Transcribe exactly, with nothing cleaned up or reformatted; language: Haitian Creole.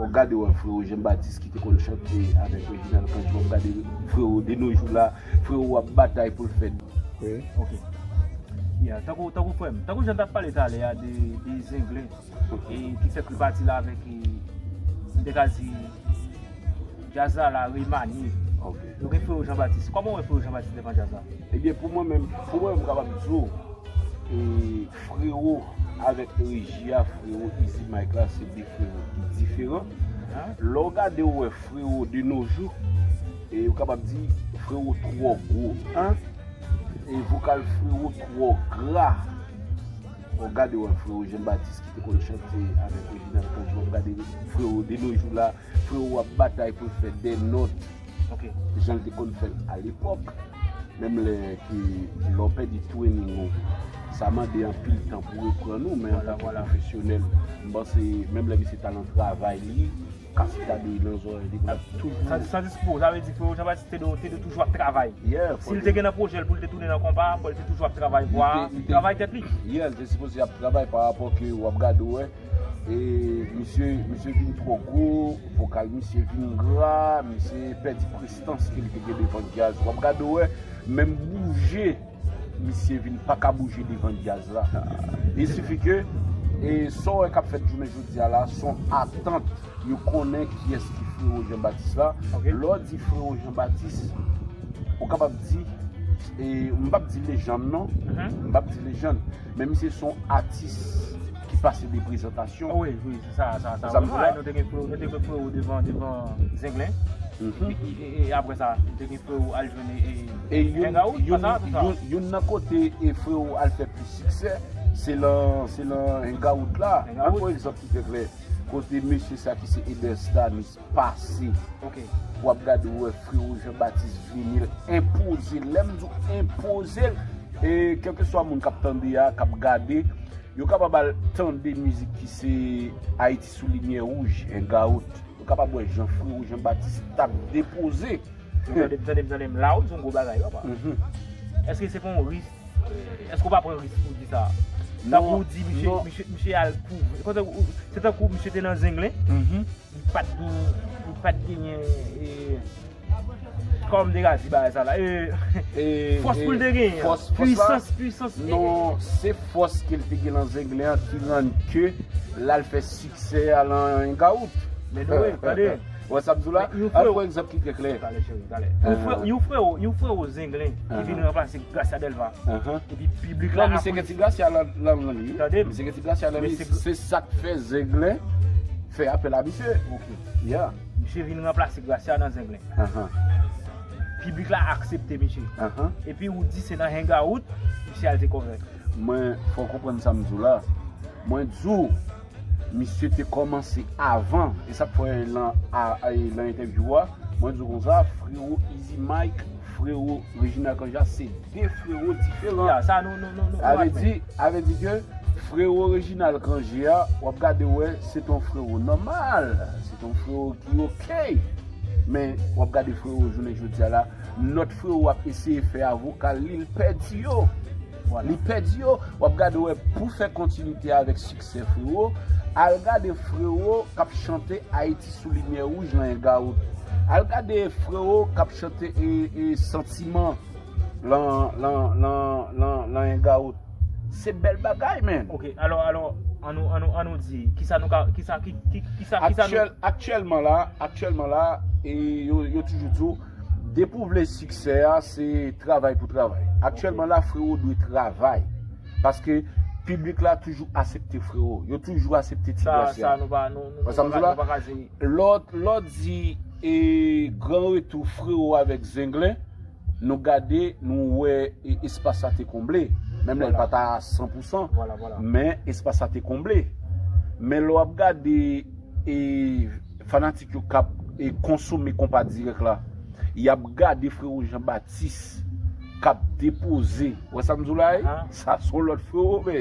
W ap gade wè frero Jean Baptiste ki te konn chante avèk Reginald Cange, w ap gade frero de nos jours la, frero ap batay pou l fè. Wi. Ok. Yeah, tankou, tankou frè m, tankou jan n t ap pale talè a de, de Zenglen, e ki fè kripati la avèk, e, m te ka di, djaz la, la remanye. Ok. Nou gen frero Jean Baptiste. Kòman w wè frero Jean Baptiste devan djaz la? Ebyen, pou mwen menm, pou mwen, m kapab di w, e, frero avèk reji a, frero Easy Mike la, se de frero ki diferan. Lè w gade, w wè frero de nos jours, e, ou kapab di frero twò gwo, an, e vokal frero twò gra. W ap gade, w wè frero Jean Baptiste ki te konn chante avèk Reginald Cange, w ap gade frero de nos jours la, frero ap batay pou l fè dè nòt, ok, jan l te konn fè l alepòk. Menm lè ke lè w pèdi training ou, sa mande anpil tan pou reprann ou, men antanke pwofesyonèl, m panse menm lè misye t al nan travay li, kase kado nan zòrèy li, pou l ap toujou. Sa, sa dispo, sa vle di frero Jean Baptiste te dwe, te dwe toujou ap travay. Yeah, si l te gen nan pwojè l pou l te tounen nan konpa, fò l te toujou ap travay pou a, travay tèt li. Yeah, l te sipoze ap travay pa rapò ke w ap gade, w wè, e misye, misye vin twò gwo, vokal misye vin gra, misye pèdi prestans ke l te gen devan djaz. W ap gade, w wè, menm bouje, misye vin pa ka bouje devan djaz la. Il suffit ke, e sa w wè k ap fèt jounen jodi a la, se yon atant. Yo konnen kiyès ki frero Jean Baptiste la. Ok. Lè w di frero Jean Baptiste, ou kapab di, e, m p ap di lejann non, m p ap di lejann, men misye se yon atis ki pase de prezantasyon. Wi, wi, se sa, sa, sa. Sa m di la. Nou te gen frero, nou te gen frero devan, devan Zenglen. Mhm. Epi, e, e, e apre sa, nou te gen frero al jwenn, e, e, e youn, Hangout, youn, pa sa, tout sa. Youn, youn nan kote e frero al fè plis siksè, se lan, se lan Hangout la. Hangout. An pran egzanp ki trè klè, kote mesye sa ki se Eder Stanis pase. Ok. W ap gade, w wè frero Jean Baptiste vini, l enpoze l. Lè m di w enpoze l, e kèlkeswa moun k ap tande a, k ap gade, yo kapab al tande mizik ki se Ayiti sou limyè wouj, Hangout. Yo kapab wè jan frero Jean Baptiste t ap depoze. Tande m, tande m, tande m. La, ou di yon gwo bagay, papa. Mhm. Èske se pa yon risk? Èske w pa pran risk pou w di sa? Non, tankou w di, misye, non. Misye, misye al kouvri. Konsa, ou, se tankou misye te nan Zenglen. Mhm. Li pa t gen, li pa t genyen, e, kòm te ka di bagay sa la. E, e, fòs pou l te genyen. Fòs, fòs la? Pwisans, pwisans. Non, se fòs ke l te gen nan Zenglen an ki rann ke l al fè siksè a lan Hangout. Men nou, wi, tande. Wè sa m di w la? Al pran egzanp ki trè klè. Talè, cheri, talè. Yon frè, yon frè, yon frè Zenglen ki vin ranplase Gracia Delva. Epi piblik la aplodi. Non, misye gen ti Gracia lan, lan, lan li. Tande m. Misye gen ti Gracia lan li. Se sa k fè Zenglen fè apèl a misye. Ok. Yeah. Misye vin ranplase Gracia nan Zenglen. Piblik la aksepte misye. Epi ou di se nan Hangout misye al dekòvè. Mwen, fò w konprann sa m di w la. Mwen di w, misye te kòmanse avan, e sa k fè lan, a, a, lan entèvyou a, mwen di w konsa, frero Easy Mike, frero Reginald Cange a, se de frero diferan. Ya, sa nou, nou, nou, nou, nou admèt. Sa vle di, sa vle di ke frero Reginald Cange a, w ap gade wè, se t on frero nòmal, se t on frero ki ok. Men, w ap gade frero jounen jodi a la, nòt frero ap eseye fè a vokal li, l pèdi yo. Li pèdi yo. W ap gade wè, pou fè kontinite avèk siksè frero, al gade frero k ap chante Ayiti sou limyè wouj lan Hangout. Al gade frero k ap chante, e, e, santiman lan, lan, lan, lan, lan Hangout. Se bèl bagay, man. Ok, alò, alò, ann nou, ann nou, ann nou di, kisa nou ka, kisa, ki, ki, kisa, kisa nou Aktyèl-, aktyèlman la, aktyèlman la, e yo, yo toujou di w, depi w vle siksè a, se travay pou travay. Aktyèlman la, frero dwe travay. Paske piblik la toujou aksepte frero. Yo toujou aksepte ti Gracia. Sa, sa, nou pa, nou, nou, nou pa ka, nou pa ka di. Lè w, lè w di, e, gran retou frero avèk Zenglen, nou gade, nou wè, e, espas sa te konble. Menm lè l pa t a san pou san, men espas sa te konble. Men lè w ap gade, e, fanatik yo k ap, e, konsome konpa dirèk la, y ap gade frero Jean Baptiste k ap depoze. Wè sa m di w la, e? Sa se yon lòt frero, men.